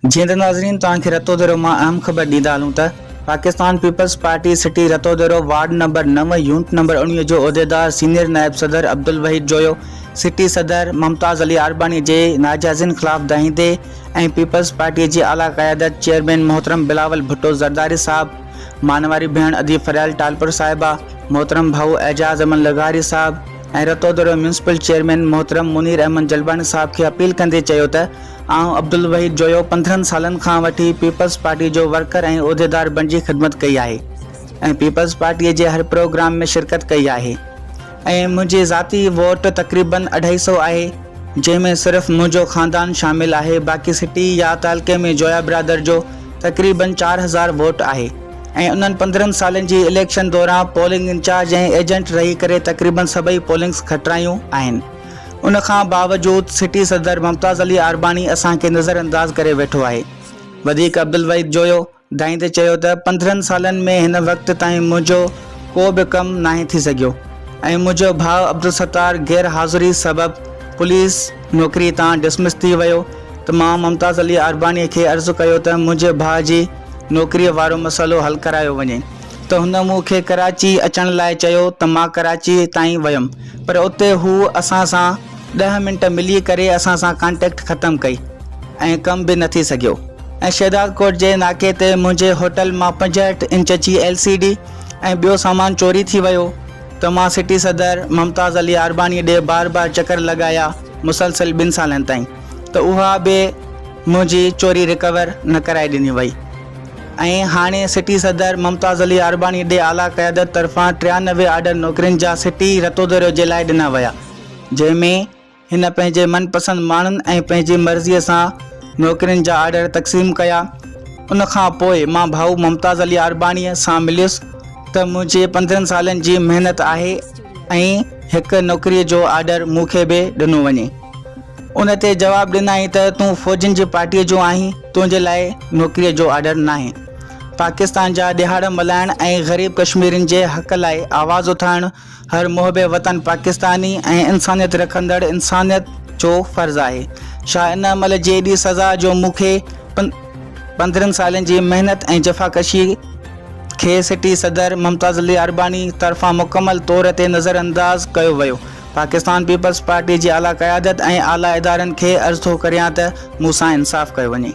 جيئن ته ناظرين توهان کي رتوديرو مان اهم خبر ڏيندا هلون ته Pakistan Peoples Party city Ratodero ward number نو يونٽ نمبر 19 جو عهديدار سينيئر نائب صدر عبدالوحيد جويو سٽي صدر ممتاز علي عارباڻي جي ناجائزين خلاف دانهيندي ۽ پيپلز پارٽي جي اعليٰ قيادت چيئرمين محترم بلاول ڀٽو زرداري صاحب مانواري ڀيڻ ادي فريال ٽالپر صاحبه محترم ڀائو اعجاز احمد لغاري صاحب ۽ رتوديرو ميونسپل چيئرمين محترم منير احمد جلباڻي صاحب کي اپيل ڪندي چيو ته آئون عبدالوحيد جويو 15 سالن کان وٺي پيپلز پارٽي جو ورڪر ۽ عهديدار بڻجي خدمت ڪئي آهي ۽ پيپلز پارٽي جي هر پروگرام ۾ شرڪت ڪئي آهي ۽ منهنجي ذاتي ووٽ تقريبن اڍائي سئو آهي جنهن ۾ صرف منهنجو خاندان شامل آهي باقي سٽي يا تعلقي ۾ جويا برادر جو تقريبن 4000 ووٽ آهي ۽ انهن 15 سالن جي اليڪشن دوران پولنگ انچارج ۽ ايجنٽ رهي ڪري تقريبن سڀئي پولنگس کٽرايون آهن. ان کان باوجود سٽي صدر ممتاز علي عارباڻي اسان کي نظر انداز ڪري ويٺو آهي. وڌيڪ عبدالوحيد جويو دانهيندي چيو ته 15 سالن ۾ هن وقت تائين منهنجو ڪو به ڪم ناهي ٿي سگهيو ۽ منهنجو ڀاء عبدالستار غير حاضري سبب پوليس نوڪري تان ڊسمس ٿي ويو ته مان ممتاز علي عارباڻي کي عرض ڪيو ته منهنجي ڀاء جي نوڪري وارو مسئلو حل ڪرايو وڃي. ته هن مون کي ڪراچي اچڻ لاء چيو ته مان ڪراچي تائين ويم پر اتي هو اسان سان ڏهه منٽ ملي ڪري اسان سان ڪانٽيڪٽ ختم ڪئي ۽ ڪم به نه ٿي سگهيو ۽ شهدادڪوٽ جي ناڪي تي منهنجي هوٽل مان 65 انچ جي ايل سي ڊي ۽ ٻيو سامان چوري ٿي ويو ته مان سٽي صدر ممتاز علي عارباڻي ڏي بار بار چڪر لڳايا مسلسل ٻن سالن تائين ته اها به منهنجي چوري رڪور نه ڪرائي ڏني وئي. ۽ هاڻي سٽي صدر ممتاز علي عارباڻي ڏي اعليٰ قيادت طرفان 93 آرڊر نوڪرين جا سٽي رتوديرو جي لاء ڏنا ويا جنهن ۾ هن پنهنجي من پسند ماڻهن ۽ پنهنجي مرضي سان نوڪرين جا آرڊر تقسيم ڪيا ان کان پوء مان ڀائو ممتاز علي عارباڻي سان مليس ته منهنجي 15 سالن جي محنت آهي ۽ هڪ نوڪري جو آرڊر مون کي به ڏنو وڃي. ان تي جواب ڏنائين ته تون فوجين جي پارٽيء جو آهين، تنهنجي لاء نوڪريء جو آرڊر ناهي. پاڪستان جا ڏهاڙا ملهائڻ ۽ غريب ڪشميرين جي حق لاء آواز اٿارڻ هر محب وطن پاڪستاني ۽ انسانيت رکندڙ انسانيت جو فرض آهي. ڇا ان عمل جي ايڏي سزا جو مون کي 15 سالن جي محنت ۽ جفاڪشي کي سٽي صدر ممتاز علي عرباڻي طرفان مڪمل طور تي نظرانداز ڪيو ويو. پاڪستان پيپلز پارٽي جي اعليٰ قيادت ۽ اعليٰ ادارن کي عرض ٿو ڪريان ته مون سان انصاف ڪيو وڃي.